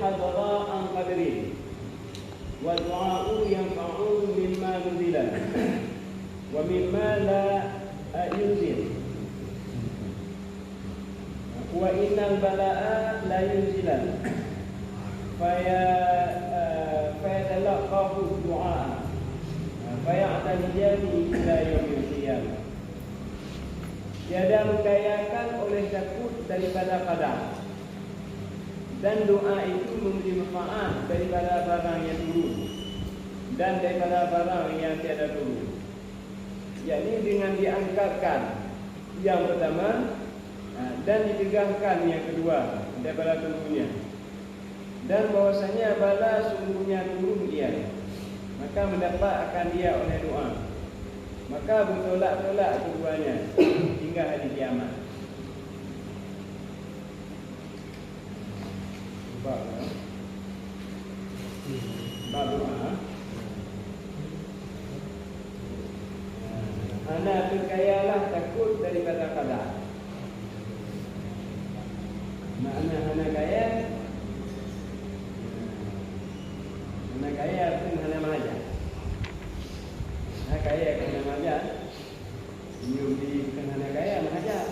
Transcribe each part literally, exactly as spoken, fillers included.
hadara an qadarin, wa du'a'u yanfa'u mimma nuzila, wa mimma la yunzil. Wa innal bala'a la yunzilan, faya-, eh, fayatalaqqahu du'a, faya'talijani ila yaumil qiyamah. Tiada mengkayakan oleh takut daripada qada, dan doa itu memberi manfaat daripada barang yang turun dan daripada barang yang tiada turun, yakni dengan diangkatkan yang pertama, ha, dan ditegahkan yang kedua daripada turunnya, dan bahwasanya bala sungguhnya turun ia, maka mendapat akan dia oleh doa, maka bertolak-tolak keduanya hingga hari kiamat. Bab, bab doa. Hana teukayalah takut daripada qada. Makna hana kaya, hana kaya pun hana meuhajat. Hana kaya pun hana meuhajat. Nyoe di bukan hana kaya, meuhajat.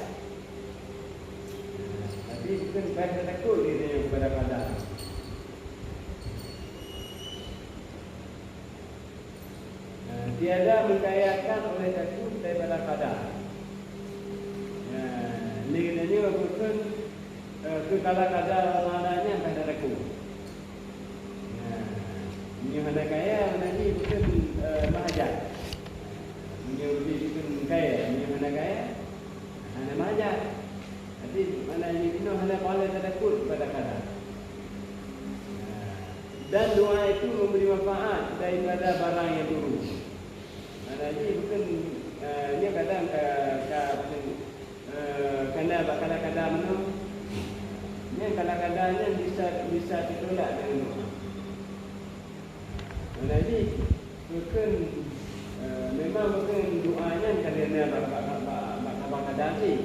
Tapi bukan payah takut dia tanya kepada qada. Nah, tiada mengkayakan oleh takut daripada qada. Nah, ni katanya bukan, eh, tu kalau qada Allah Taala nyan tak ada takut. Nah, nyoe hana kaya, hana jih bukan, eh, meuhajat. Nyoe jih bukan kaya, nyoe hana kaya, hana meuhajat. Jadi, makna jih inoe hana pahala teutakot daripada qada. Nah, dan doa itu memberi manfaat daripada barang yang turun. Makna jih bukan, eh, nyoe kadang ka, ka, eh, kana bak kada-kada meunoe. Nyan kada-kada nyan bisa, bisa ditolak dengan doa. Makna jih bukan, eh, memang bukan doa nyan ka lheueh na bak, bak, bak, bak, bak, bak kada sih.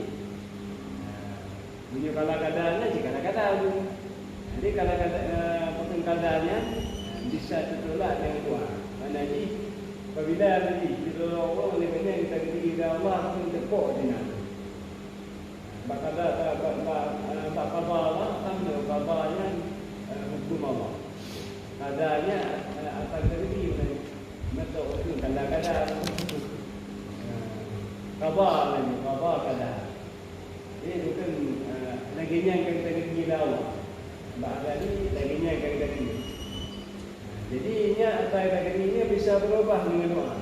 Meunyoe kala kada nyan jih kala kada tu. Jadi kala kada, eh, pakon kada nyan, eh, bisa teutolak dengan doa. Makna jih, apabila tadi ditolong Allah, oleh kerana kita diberi oleh Allah, pun tepok dengan. Bak kada, bak, bak, bak, eh, bak qada Allah, kan qada nyan, eh, hukum Allah. Kada nyan, eh, asal tadi, meunan, meunan hukum kada, kada. Eh, qada lagi, qada kada. Jadi, bukan, eh, lagèe nyan ka geutanyoe lé Allah. Bak tadi, lagèe nyan ka geutanyoe. Jadi, nyan asai lagèe nyan bisa berubah dengan doa.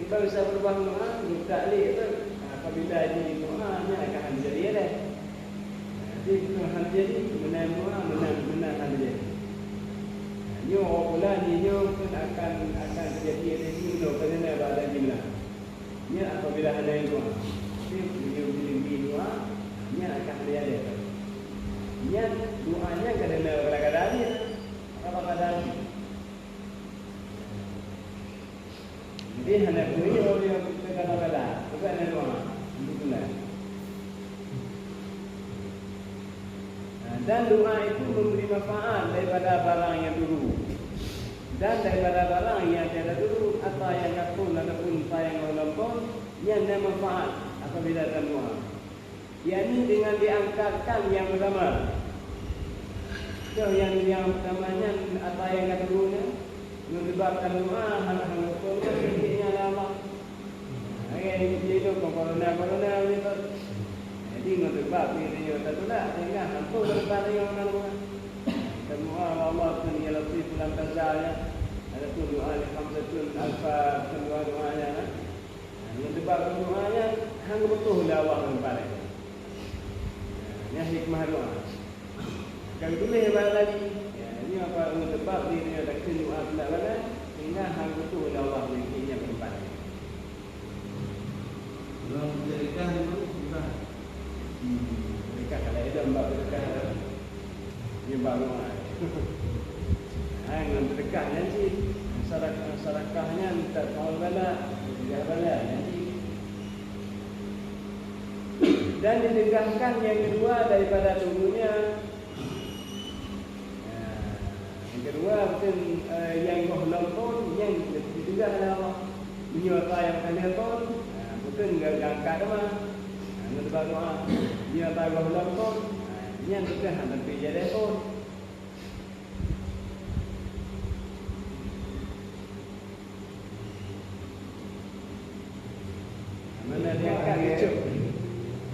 Kita bisa berubah dengan doa, bukan lé tu. Apabila jih doa, nyan akan jadi lé. Jadi, bukan hal jadi, meunan doa, meunan, meunan hal jadi. Nyoe orang pula, nyoe pun akan, akan terjadi lagi, nyoe, kerana ada lagi meunan. Nyan apabila hana doa. Tapi meunyoe jih doa, nyan akan hana ada. Nyan doa nyan kadang-kadang dia. Kadang-kadang dia. Jadi hana boleh orang dia kata-kata. Bukan hana doa. Betul lah. Nah, dan doa itu memberi manfaat daripada barang yang dulu dan daripada barang yang tiada dulu, ata nyang ka phon ataupun ata nyang ka lampôh, nyan na manfaat apabila tadoa. Yakni dengan diangkatkan yang pertama. Toh yang, yang pertama nyan ata nyang ka turun nyan, ngon sebab tadoa hana hana hukum nyan, nyan lé Allah. Lagèe di, di tu, corona, corona ni tu. Jadi, ngon sebab ni, dia tak tolak, sehingga hantu ke depan dia orang rumah. Semua Allah pun, ya Latif, lam tazal, ya. Ada pun doa, ya, khamsatun alfa, pun doa, doa, ya, kan? Ngon sebab doa, ya, hang beutôi lah Allah ke depan dia. Nyan hikmah doa. Ka geutuléh bak lagi. Ya, nyoe apa ngon sebab ni, nyoe takheun doa pula bala, sehingga hang beutôi lé Allah nyang keu nyan meureumpah. Ureueng sedekah nyoe, sedekah. Hmm, sedekah kalau ilôn bak sedekah tu. Nyoe bak doa. Ha, ngon sedekah nyan cit. Sedekah, sedekah nyan tak mau bala, tidak bala nyan cit. Dan ditegahkan yang kedua daripada turunnya, Eh, nyang goh lom thon, nyan dipeugah lé Allah. Meunyoe atra nyang ka lheueh thon, eh, bukon geuangkat teuma. Eh, ngon teuba doa. Meunyoe atra goh lom thon, eh, nyan bukon hana pih jadi thon. Mana dia angkat cucuk?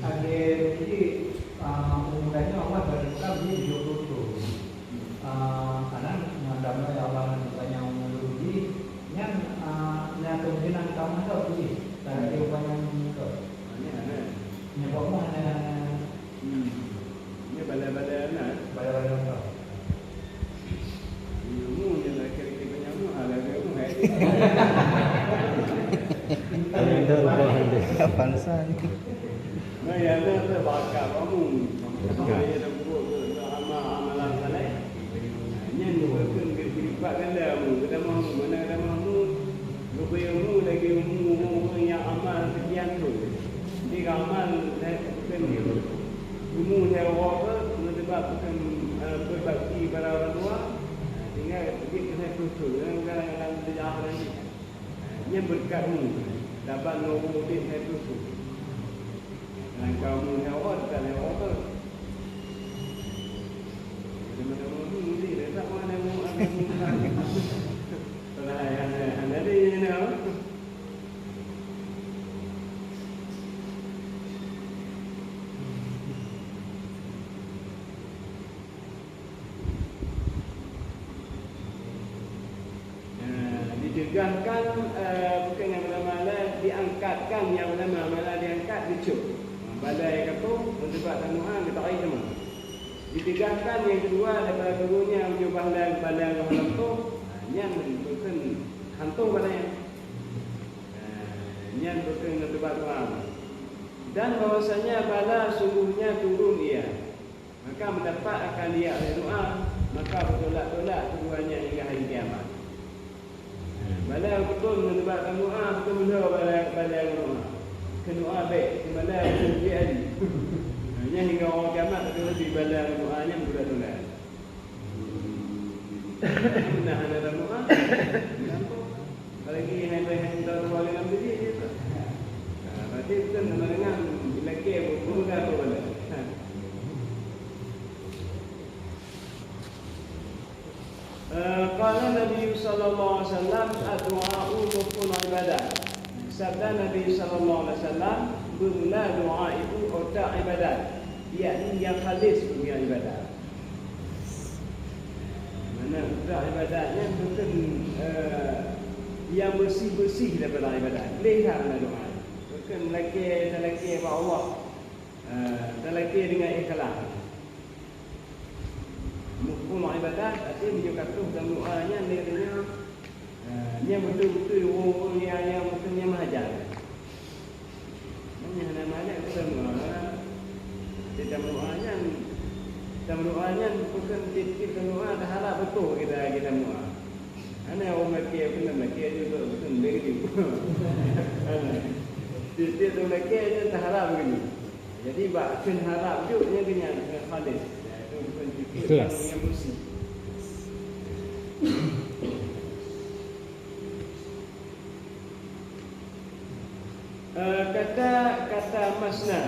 Akhir jadi, ah, umur ganyang awak dari Mekah jadi tujuh puluh tahun. Ah, kadang ngadam lah ya Allah, banyak umur lebih. Nyan, ah, nyan kemungkinan kamu tu lebih. Tak ada dia banyak umur tu. Banyak, kan? Nyan buat mana? Hmm. Ini balai-balai na. Balai-balai apa? Ilmu ni lah kira-kira banyak mu, ha, lagi mu, hai. Ada buah dia. Kapan san? Nah, ya, ada, ada bakat kamu. Bakat. Saya dah buat tu, tu amal, amalan saleh. Nyan bukan ke-, kelipat ganda mu, ganda mu, mana ganda mu? Geubri umu lagèe umu ureueng-ureueng nyang amal sekian thon. Di amal lhèe thon. Umu lhèe uroe pun, meusabab bukon, eh, beubakti bak ureueng tuha, tinggai jeuet keu lhèe ploh thon, kadang-kadang lam seujarah lagi. Nyan beureukat umu, saban ngon umu udép lhèe ploh thon. Nyan ka umu lhèe uroe, ka lhèe uroe pun. Teuma-teuma umu udép, tak pernah umu agak umu. Nah, diceugahkan, eh, bukon nyang mala-mala, diangkatkan nyang mala-mala diangkat dicok. Balai ka po, meusabab tamu'ah geutarek teuma. Diceugahkan nyang keudua daripada guru nyan meunyoe bahla, bahla roh hantom, nyan bukon hantom balai nyan. Nah, nyan bukon ngon teuba doa. Dan bahwasanya bala sungguhnya turun ia, maka mendapat akan ia oleh doa, maka bertolak-tolak keduanya hingga hari kiamat. Nah, bala beutôi ngon teuba doa, beutôi meunoe bala, bala doa. Keu doa bèk, keu bala beutôi jih hari. Nah, nyan hingga hari kiamat, tapi lebih bala doa nyan bertolak-tolak. Nah, hana tamu'ah. Apalagi hai bai hai minta tolong dalam diri dia tu. Ha, berarti bukan sama dengan lelaki yang berpegang tu bala. Ha. Eh, qala Nabi sallallahu alaihi wasallam, "Ad-du'a'u mukhul ibadah." Sabda Nabi sallallahu alaihi wasallam, "Beureulah doa itu otak ibadat, yakni yang khalis bagi ibadat." Mana utak ibadat nyan bukon, eh, nyang bersih-bersih daripada ibadat. Lé that na doa. Bukon lakèe, talakèe bak Allah. Eh, talakèe dengan ikhlas. Mukhul ibadat, artinya meunyoe ka troh dalam doa nyan, lé nyan, eh, nyan beutôi-beutôi ureueng-ureueng nyang, nyang bukon nyang meuhaja. Nyan hana mangat kita meudoa. Kita meudoa nyan, kita meudoa nyan bukon tiep-tiep meudoa taharap beutôi kita, kita meudoa. Hana ureueng lakèe, keuneuk lakèe juga bukon lé gitu. Tiep-tiep ureueng lakèe nyan taharap begitu. Jadi bak kheun harap jok nyan keu nyan, keu khalis. Itu bukon tiep-tiep nyang bersih. Eh, kata, kata masna.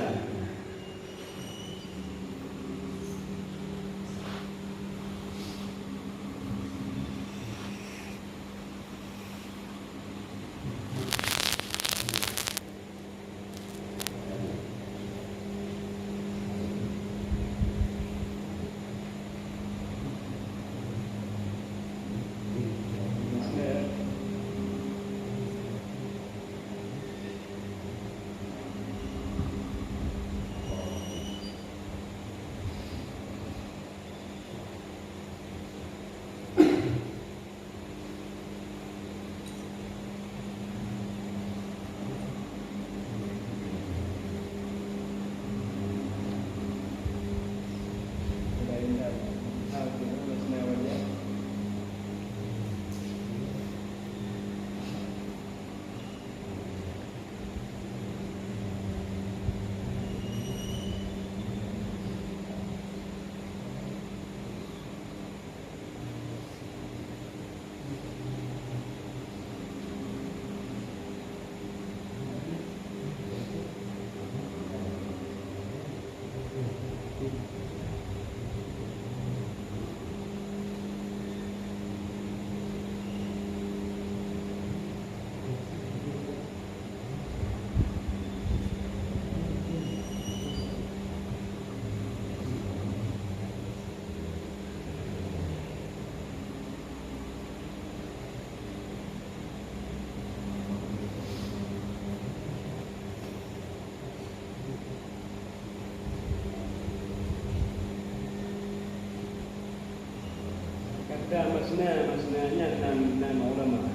Ka masna, masna nyan nan, nan ulama.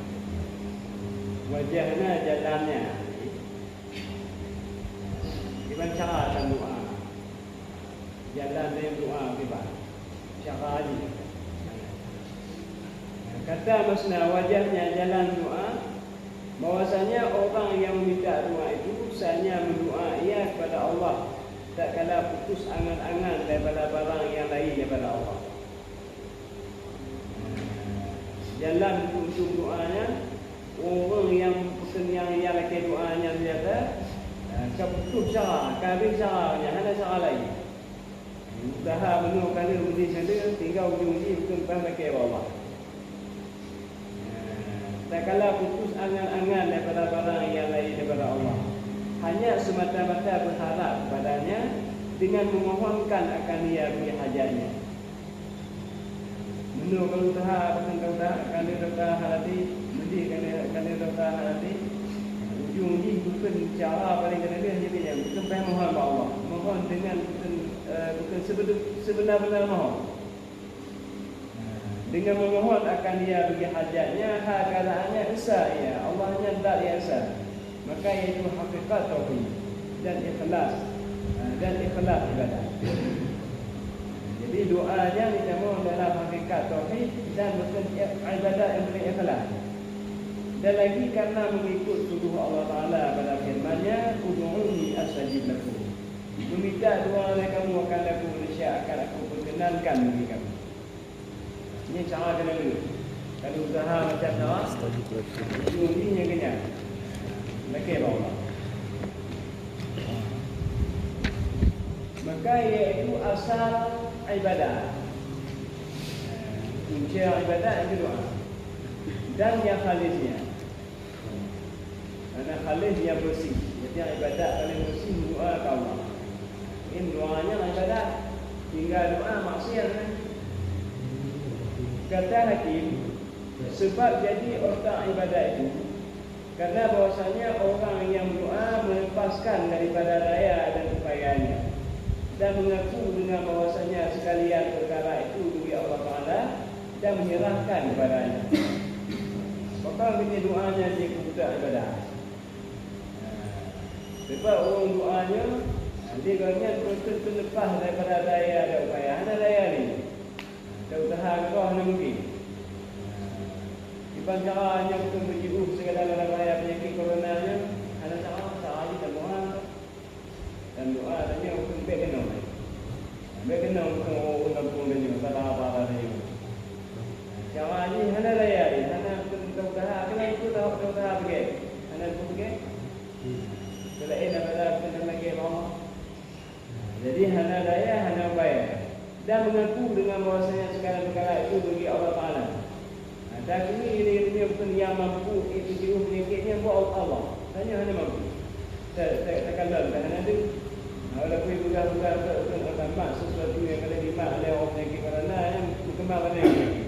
Wajah na jalan nyan. Kiban cara tandoa. Jalan dan doa kiban. Cara jih. Kata masna wajah nyan jalan doa, bahwasanya orang yang meminta doa itu hanya mendoa ia kepada Allah, tak kala putus angan-angan daripada barang yang lain daripada Allah. Jalan untuk, untuk doa nyan, ureuëng nyang peukeunyang nyang lakée doa nyan biasa, ka putus cara, ka habéh cara nyan, hana cara laén. Usaha meunoe ka lheueh, meunoe ka lheueh, tinggai ujong jih bukon paih lakée bak Allah. Takala putus angan-angan daripada barang nyang laén daripada Allah, hanya semata-mata berharap kepada-Nya dengan memohonkan akan Ia bagi hajat-Nya. Meunyoe ka usaha, bukon ka usaha, ka lheueh usaha hati, meudi ka lheueh, ka lheueh usaha hati, ujong jih bukon cara paléng ka lheueh, jadi nyan bukon paih mohon bak Allah, mohon dengan bukon, eh, bukon sebenar-benar mohon. Dengan memohon akan Ia bagi hajat-Nya, hakaza Nya esa Ia, Allah nyan zat nyang esa. Maka iaitu hakikat tauhid dan ikhlas, dan ikhlas ibadah. Jadi doa nyan ditamong dalam hakikat tauhid dan bukon ibadat nyang bukon ikhlas. Dan lagi karena mengikut tuduh Allah Taala pada firman-Nya, "Ud'uni astajib lakum." Meumita doa lé kamoe akan lakoe, niscaya akan Aku peukeunankan bagi kamoe. Nyan cara keuneuk. Kalau usaha macam mana? Ujong jih nyan keuh nyan. Lakée bak Allah. Maka iaitu asal ibadat. Punca ibadat nyang keudua. Dan nyang khalisnya. Karena khalis nyang bersih. Jadi ibadat paléng bersih doa keu Allah. Nyan doa nyan ibadat. Tinggai doa maksiat kan. Kata hakim, sebab jadi otak ibadat itu karena bahwasanya orang yang berdoa melepaskan daripada daya dan upayanya dan mengaku dengan bahwasanya sekalian perkara itu bagi Allah Taala dan menyerahkan kepada-Nya. Maka keuneuk doa nyan jeuet keu buta ibadat. Sebab ureuëng doa nyoe, di gobnyan beutôi teuleupah daripada daya dan upaya, hana daya lé. Dan usaha keudroe hana mungkin. Kiban cara nyoe beutôi beujiôh sigala mara bahaya peunyakét corona nyoe, hana cara, cara jih dan doa. Dan doa tanyoe keuneuk bèk keunong. Bèk keunong keu ureueng gampông tanyoe, saudara-saudara tanyoe. Cara jih hana daya jih, hana keu usaha, keunan keu usaha, usaha beugèt. Hana keu beugèt. Seulaén daripada keunan lagèe bawah. Jadi hana daya, hana upaya. Dan mengaku dengan bahwasanya segala perkara itu bagi Allah Taala. Nah, dan ini, ini, ini bukan yang mampu itu jiôh penyakit nyan buat Allah. Hanya hana mampu. Ta-, ta-, takalon dah hana ada. Nah, walaupun peugah-peugah tu, tu, tu, tamat sesuatu yang ada dimat oleh orang penyakit corona yang berkembang pada yang penyakit.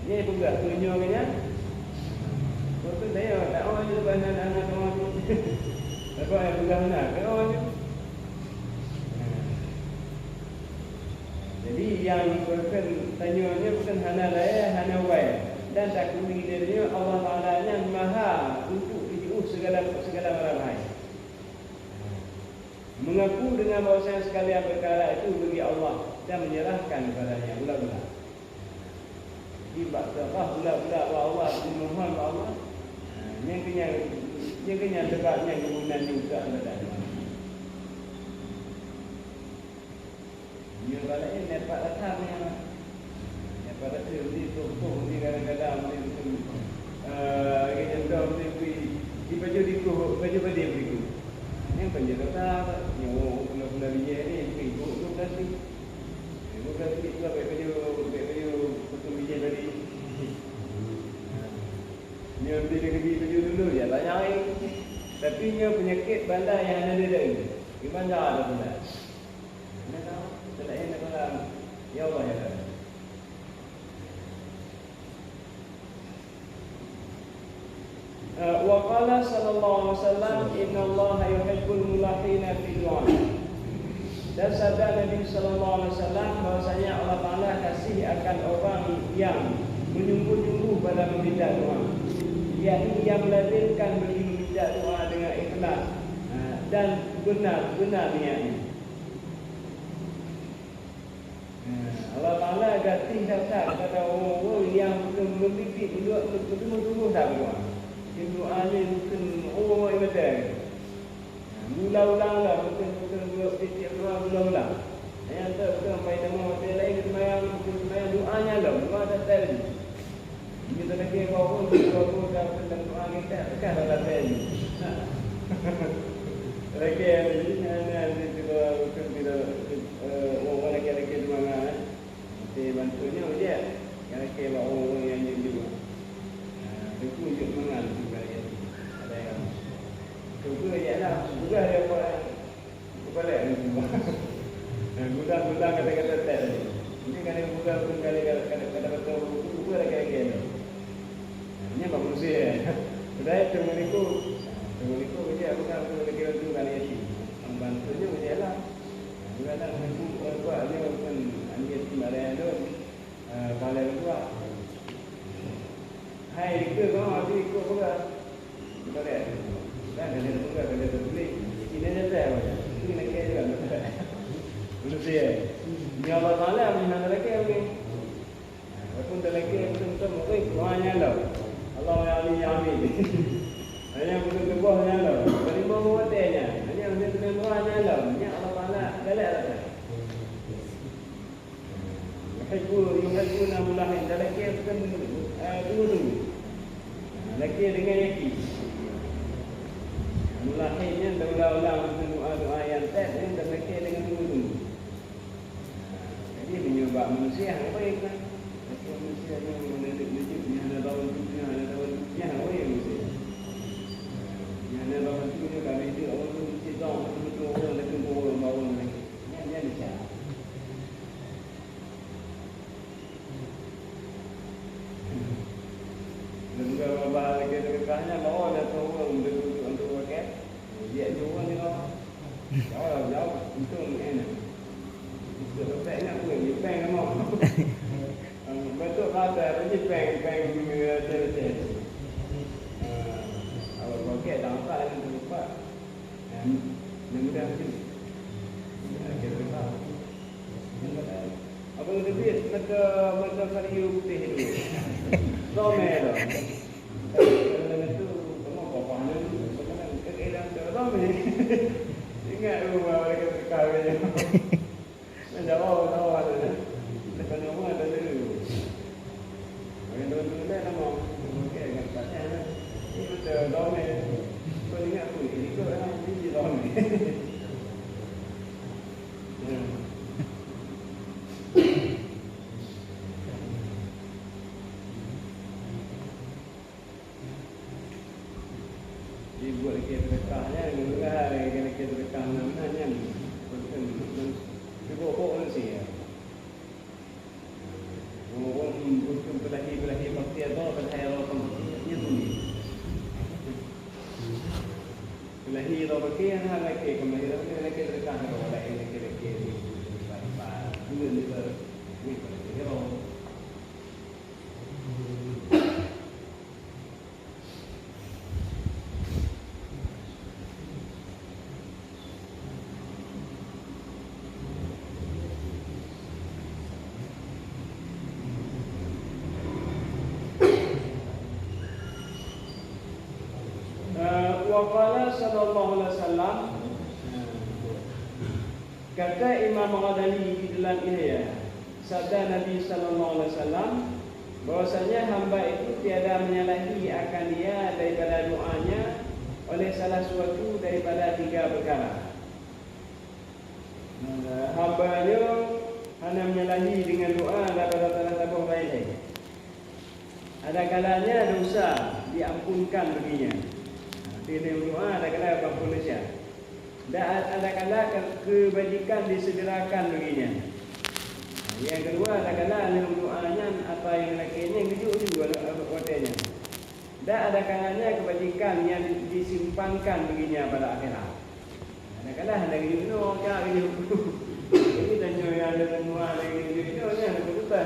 Ini peugah tu nyoe kan ya. Betul saya tak awak je lepas anak-anak orang tu. Lepas yang peugah mana? Kan awak je. Jadi, nyang bukon tanyoe nyoe bukon hana daya, hana upaya. Dan takui diri nyoe Allah Taala nyan maha untuk jiôh segala, segala mara bahaya. Mengaku dengan bahwasanya sekalian perkara itu bagi Allah dan menyerahkan kepada-Nya ulang-ulang. Jadi, bak seurah ulang-ulang bak Allah, memohon bak Allah. Nyan keuh nyan, nyan keuh nyan sebab nyan geugunan nyoe untuk ibadat. Nyoe bak laén dapat rasa nyan. Dapat rasa beli toh-toh beli kadang-kadang beli beutôi. Eh, lagèe contoh beli, beli, beli baju dikoh, baju badé beli tu. Nyan kan jadi rasa, nyoe pula-pula bijèh ni, beli tu, tu berarti. Baju berarti tu bèk baju, bèk baju beutôi bijèh tadi. Nyoe beli lagi baju dulu, ya banyak lain. Tapi nyoe penyakit bala nyang hana ada. Gimana cara tu bala? Hana tahu, selain daripada, ya Allah, ya Allah. Eh, wa qala sallallahu alaihi wasallam, "Innallaha yuhibbul mulahhina fi du'a." Dan sabda Nabi sallallahu alaihi wasallam bahwasanya Allah Taala kasih akan orang Yang menyungguh-sungguh pada meminta doa, yakni yang melazimkan bagi meminta doa dengan ikhlas, ha, dan benar-benar niatnya. Ha, Allah Taala gaséh that-that kepada ureuëng-ureuëng nyang beutôi-beutôi meubiet, beutôi-beutôi sungguh that doa. Doa nyan beutôi ureuëng-ureuëng ibadat. Meulang-ulang lah, beutôi-beutôi tiep-tiep doa meulang-ulang. Nyang teuka pai tamong watée laén geuseumbahyang, geuseumbahyang doa nyan lom, doa that-that laju. Meunyoe talakée bak ureuëng, bak ureuëng ka peugah doa kita, kan dah that-that laju. Nah. Talakée laju, nah, nah, nah, eh, ureuëng lakée-lakée doa nyan, eh. Watée bantu nyoe jeuet, nyang lakée bak ureuëng-ureuëng nyang jeuet jeuet. Ah, Teungku jeuet mangat Teungku kali nyan. Ada nyang, Teungku jeuet lah, peugah dia buat, bubalek Teungku. Ah, gudang-gudang kata-kata tet tadi. Ini kan yang bukan pun kali kata, kata, kata betul, bukan lagi-lagi tu. Nyan bak manusia. Padahai teungku, teungku jih bukan, bukan lagi tu kan yatim. Bantu nyoe jih lah. Bukan nak teungku, bukan buat nyoe, bukan anjing yatim ada yang tu. Ah, pahala kedua. Hai, ikut kau, habis ikut pegang. Bukan dia. Kan dia ada pegang, dia ada tulis. Ini dia tahu. Ini nak kira juga. Manusia. Ni Allah Taala, ni hana lagi, okey. Walaupun talakée beutôi-beutôi murid, doa nyan lom. Allahumma ya Ali ya Amin. Hanya beutôi tuboh nyan lom. Teurimong watée nyan. Hanya beutôi tuboh doa nyan lom. Nyan Allah Taala galak rasa. Yuhibbu, yuhibbuna mulahin. Talakée beutôi, eh, tunggu-tunggu. Talakée dengan yakin. Mulahin nyan teuulang-ulang doa-doa nyang that nyan talakée dengan tunggu-tunggu. Jadi, meunyoe bak manusia, hana baik lah. Tapi manusia nyoe meuneuduek-neuduek, nyan hana bantu, nyan hana bantu, nyan hana baik manusia. Nyan hana bantu, nyoe ka neuduek, awak tu meusti dong, beutôi-beutôi ureueng, beutôi ureueng, bak ureueng lagèe. Nyan, nyan desya. Leumoga babah lagèe teukeukah nyan, lawan ateueh ureueng, beutôi-beutôi ureueng pakai. Jeuet jih ureueng nyoe. Jauh, jauh. Untung ni, eh, nah. Beutôi, beutôi ingat pun, di pèng kamoe. Beutôi kata, di pèng, pèng, eh, seuhari. Eh, awak pakai, dah nampak, dah nampak. Eh, mudah-mudahan begitu. Eh, kira-kira. Abang David, mata, mata Mario putih tu. Lomé tu. Kalau tu, kamu apa-apa ni? Sebenarnya, kira-kira tu lomé. Ingat rumah mereka berkahwin. Dah jauh, jauh ada ni. Dekat rumah ada dulu. Orang dulu-dulu dah nama. Okey, dengan pakai lah. Ini betul, lomé. Kau ingat aku, ini kau dah, ini lomé. Jadi, buet lagèe seudeukah nyan, murah lagèe, lagèe seudeukah meunan-meunan nyan. Bukan, bukan, sibok-bok manusia. Wong butuh beulahi-beulahi bakti atau padahai roh kamu. Nyan pun. Beulahi roh bakti, hana lakèe, kembali roh bakti, lakèe seudeukah roh laén, lakèe, lakèe, bukan, bukan, bukan, bukan, roh. Eh, wa qala sallallahu alaihi wasallam, kata Imam Ghazali di dalam Ihya, sabda Nabi sallallahu alaihi wasallam, bahwasanya hamba itu tiada menyalahi akan dia daripada doanya oleh salah suatu daripada tiga perkara. Nah, hamba nyoe hana menyalahi dengan doa daripada salah saboh laén. Ada kalanya dosa diampunkan baginya. Arti doa ada kala diampun dosa. Dan ada kala ke-, kebajikan disegerakan baginya. Yang kedua, ada kala lheueh doa nyan apa nyang lakèe nyan geujok ju watèe nyan. Dan ada kalanya kebajikan yang disimpankan baginya pada akhirat. Kadang-kadang ada geuyue inoe, ka geuyue. Jadi, tanyoe nyang ada teuma, ada geuyue inoe, nyan ada keputusan.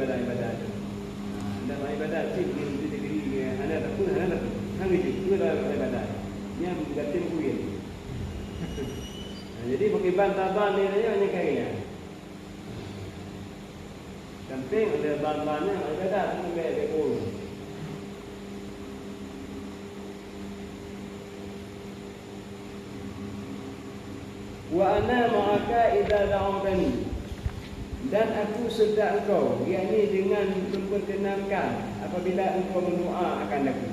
ibadat-ibadat. Nah, ndak ibadat cit di, di negeri, hana takheun, hana takheun. Hana jeuet, peue ibadat. Nyan gaséng kuyen. Jadi, pakriban taban nyoe nyan ka hilang. Sampéng ada ban-ban nyan, ada dah sampai bek ureueng. "Wa ana ma'aka idza da'awtani," dan aku serta engkau, yakni dengan memperkenankan apabila engkau mendoa akan aku.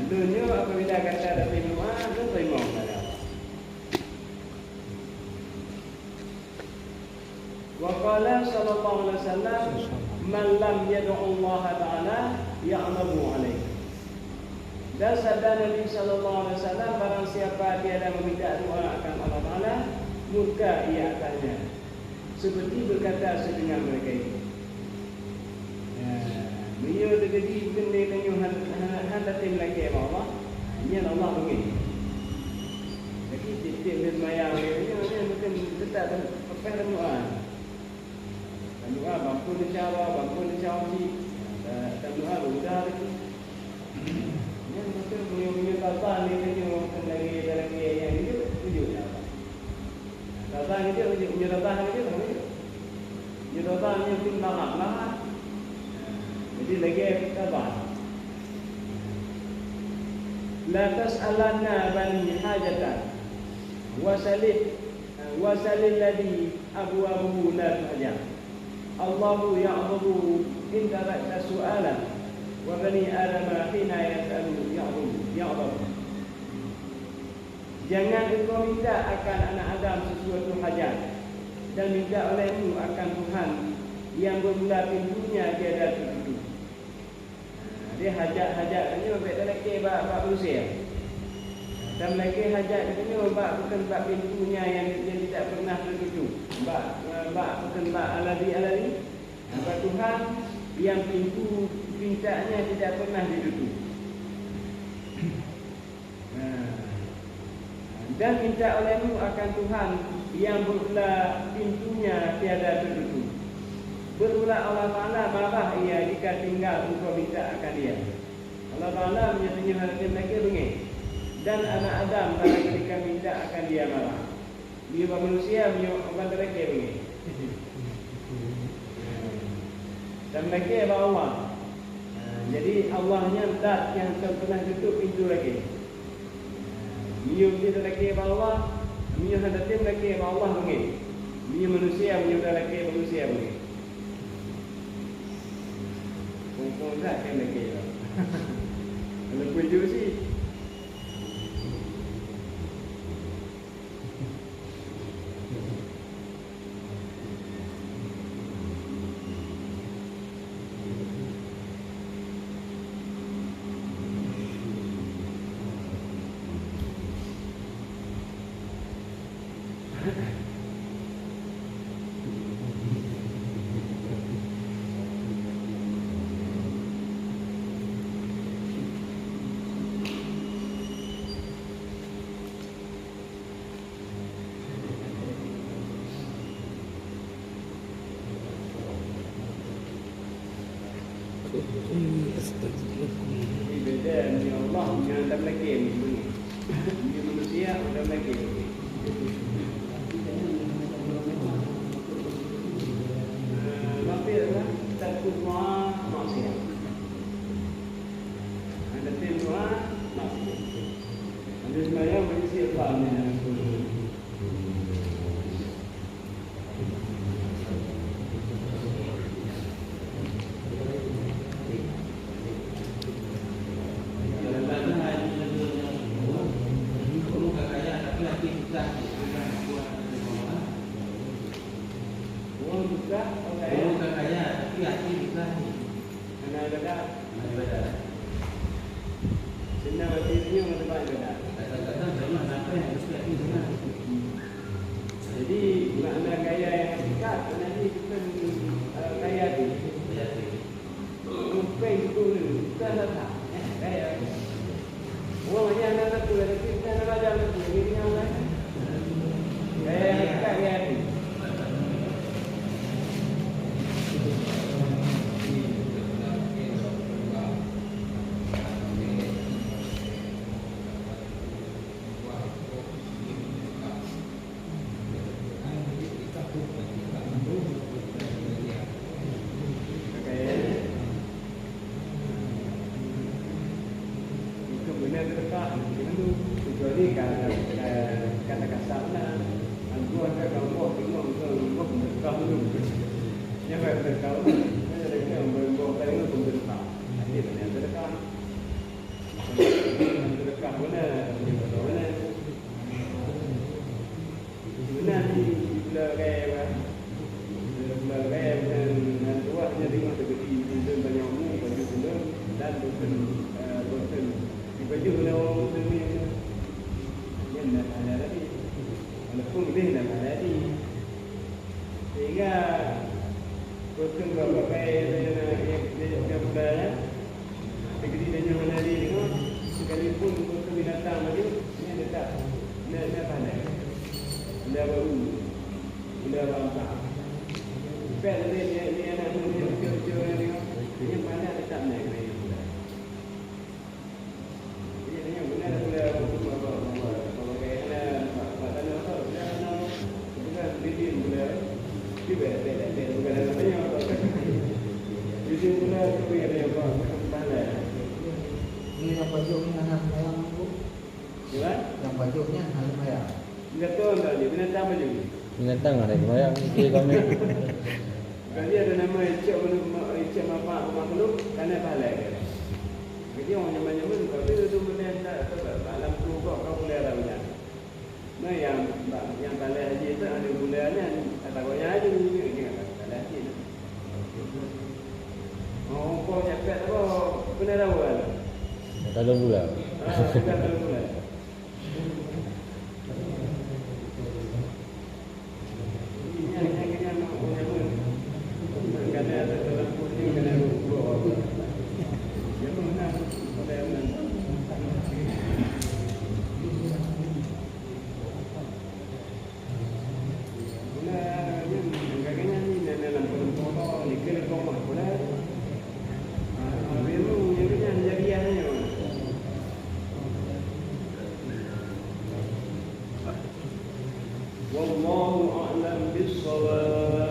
Lôn nyoe apabila gata tatem doa, lôn teurimong gata. Wa qala sallallahu alaihi wasallam, "Man lam yad'u Allah Ta'ala yaghdhabu alaihi." Dan sabda Nabi sallallahu alaihi wasallam, "Barang siapa tiada meminta doa akan Allah Ta'ala, murka Ia atasnya." Seperti berkata setengah mereka itu. Ya, meunyoe teujadi bukan lé tanyoe han, han, han tatem lakée bak Allah, nyan Allah beungéh. Jadi, tiep-tiep lheueh seumayang lé tanyoe, nyan mungkin teutap tan-, payah tanyoe doa. Tanyoe doa, bang phon insya Allah, bang phon insya Allah cit. Ya, ta-, tanyoe doa, mudah lagi. Nyan beutôi, meunyoe, meunyoe tabah lé tanyoe, bukan lagée, lagée nyang jeuet, jeuet ya Allah. Tabah jeuet, jeuet. Meunyoe tabah jeuet, jeuet. Meunyoe tabah, meunyoe pih lahat, lahat. Jadi, lagée tabah. "La tas'alanna bani hajatan, wa salil, wa salil ladzi abwabuhu la tuhjab. Allahu yaghdhabu in tarakta su'alan, wa bani Adama hina yas'alu yaghdhabu, yaghdhabu." Jangan engkau minta akan anak Adam sesuatu hajat, dan minta olehmu akan Tuhan yang bermula pintunya tiada tertutup. Jadi, hajat-hajat tanyoe bèk talakée bak, bak manusia. Tameulakée hajat geutanyoe bak, bukan bak pintu nyan nyang, nyang tidak pernah tertutup. Bak, bak, bukan bak alladzi, alladzi. Bak Tuhan yang pintu pintanya tidak pernah ditutup. Nah, dan minta olehmu akan Tuhan yang bermula pintunya tiada tertutup. Bermula Allah Ta'ala marah Ia jika tinggal engkau minta akan Dia. Allah Ta'ala meunyoe tanyoe hana tem lakée beungéh, dan anak Adam barangkali ka minta akan Dia marah. Meunyoe bak manusia, meunyoe ban talakée beungéh. Tameulakée bak Allah. Ha, jadi Allah nyan zat nyang hana pernah tutup pintu lakée. Meunyoe talakée bak Allah, meunyoe hana tem lakée bak Allah beungéh. Meunyoe manusia, meunyoe talakée bak manusia beungéh. Pong-pong zat nyang lakée bak. Walaupun jeuet cit. Jadi, beda ni Allah, nyan tak lagi ni. Ni manusia, tak lagi. Ah, mampir lah, takut doa, maksiat. Ada tim doa, maksiat. Ada sembahyang, manusia, apa ni? Ureueng susah, ureueng kaya, tapi hati susah. Hana ibadat. Hana ibadat. Seunang hati senyum, hana ibadat. Kadang-kadang banyak nafas, tapi hati senang. Jadi, makna kaya nyang hakikat, makna jih bukan, eh, kaya hati. Kaya hati. Ureueng péng tu, bukan harta. Eh, kaya hati. Wong nyan na sapeue, tapi bukan na macam sapeue, jadi nyan lah. Kaya hakikat, kaya hati. Nyan bèk teuka, nyan bèk teuka, nyan bèk teuka. Nyan bèk teuka. Nyan bèk teuka, nyan bèk teuka. Meunan di, di Pulo Raya, bah. Di Pulo Raya, meunan, meunan tuah nyan teungoh teukeudi, di Pulo Raya, baju Pulo, dan bosen, eh, bosen. Di baju Pulo Raya, nyan na pahala tadi. Walaupun udeh na pahala tadi. Sehingga bosen bak pakai, eh, eh, eh, Pulo Raya. Jadi, tanyoe hana lé deungoe, sekalipun keu binatang tadi, nyan teutap na, na pahala. Benda baru, benda bangsa. Pèng lé, lé, lé aneuk muda, cucu-cucu nyan deungoe, nyan pahala teutap na keunan. Jadi, nyan beuna gula, gula, gula, gula, gula, gula, gula, gula, gula, gula, gula, gula, Ini yang pojok ni hana sembahyang, Bu. Gimana? Yang pojok ni hana sembahyang. Enggak tahu, enggak, dia binatang apa je? Binatang ada sembahyang, okey, kami. Kalau dia ada nama icek, icek mapak makhluk, kan ada pahala dia. Jadi orang zaman-zaman, kalau dia tu boleh tak, sebab alam tu kau, kau boleh ada banyak. Nah, nyang, nyang talèe haji tu, aneuk buleuen nyan, kata goyang haji, nyan, nyan, talèe haji tu. Oh, kau capek tu, kau kena rawa tu. Kata dua bulan. Ah, kena dua bulan. Nyan, nyan, nyan, nyan, nyan, nyan. Kena ada dalam kursi, kena dua puluh. Nyan, nyan, nyan. Wallahu a'lam bishawab.